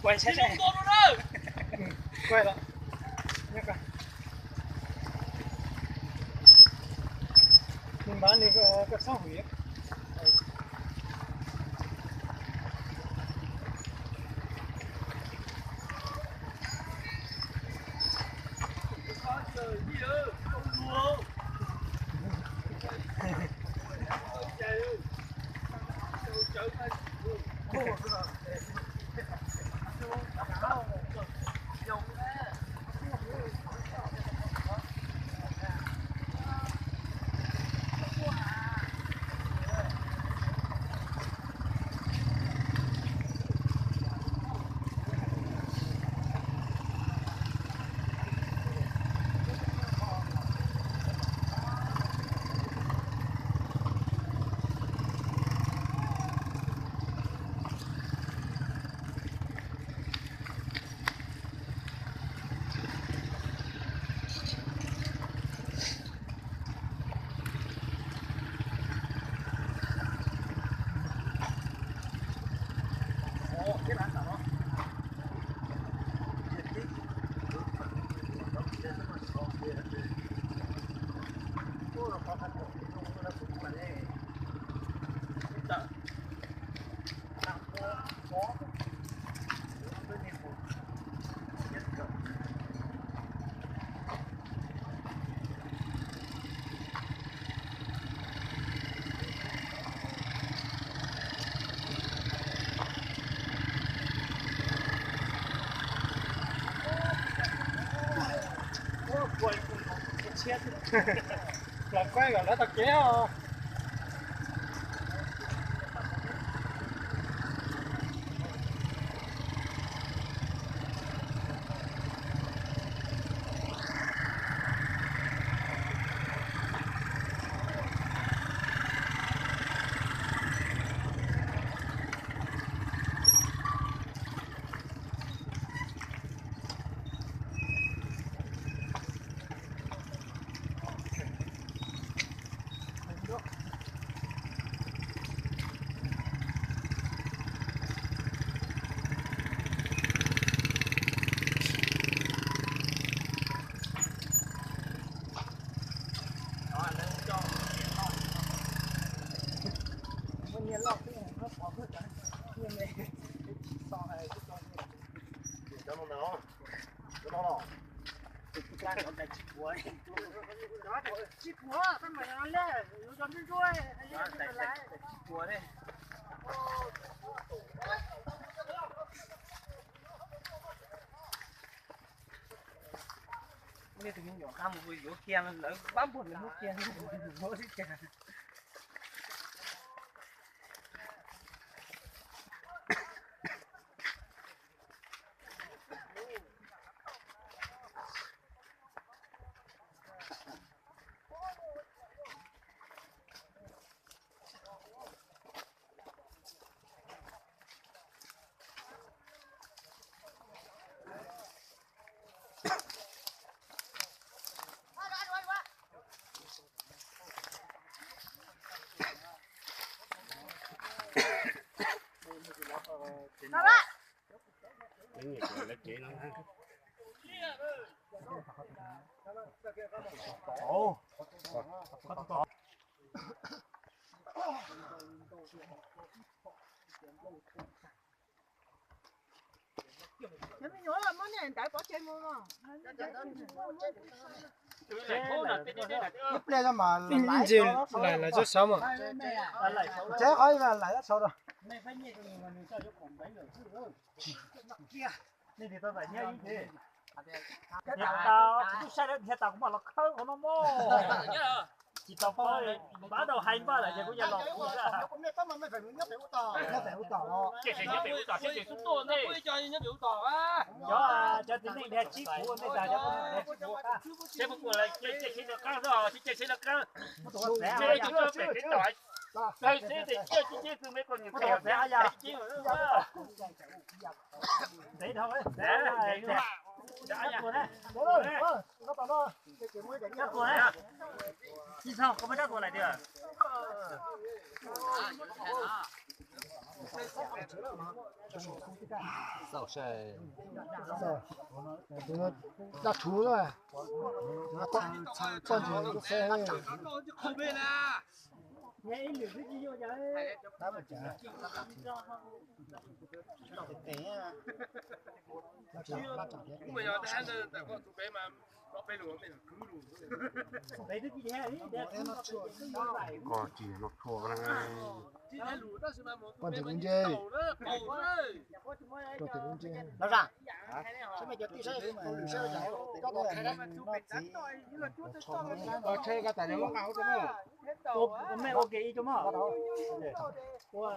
Quay, quay lawm. Nws npab nws koj txhob hwm. Los kuaj kom lawv tau kev os. Tus me nyuam qab mus yuav kiag, lawv pab npuag lawv muab kiag, muab xwb cas. Ib pliag mas ntsis laim laim tsob saud mas, tseeb qhov ib laim tsob saud rau. Tub saib lawv nrhiav tas kuv mam los khawb qhov no mog. Tsis tau paub, pab tau hais npaj lawm ces kuv yog los kuv. Nyob pem ub tom, nyob pem ub tom, nyob pem ub tom, nyob pem ub tom, nyob pem ub tom. Cov, cov txiv neej nrhiav tsib puv, nej tas cov poj niam nrhiav tsib puv. Seb puas ua lawv caij tsheb lawv qab, seb caij tsheb lab qab. Seb tsis tau pem kev tom, sawv xeb tes ciaj cib ceb xwb, me koj niam tes xeb cib ceb. Txiv ntxawg, koj muab rab tuas lais tiag. Daj rhuv, poj ntxoog xeb. Ko tsis noj tshuaj na. Poj ntxoog ub ntsej, rau tus ub ntsej. Los zam, seb mej cov tij saib hauj lwm saib, koj tus noj txiv. Tsheb koj tas nyob muab nqa hauv rau mej. Mej ua ke ib co mog. Ib pab rau. Tooj.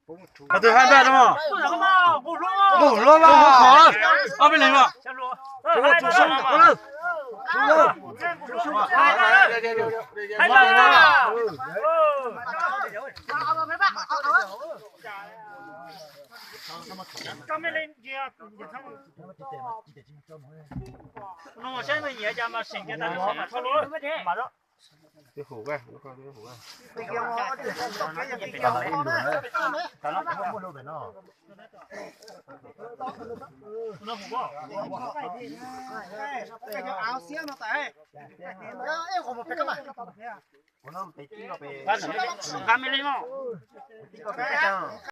Qhov twg hab npaj no? Nqus hluas mas, ob peb leeg mas. Saib mej nyiam cas mas seem kiag tas lub xov mas rho lub. Twb hu, twb hu. Nqa me li mog.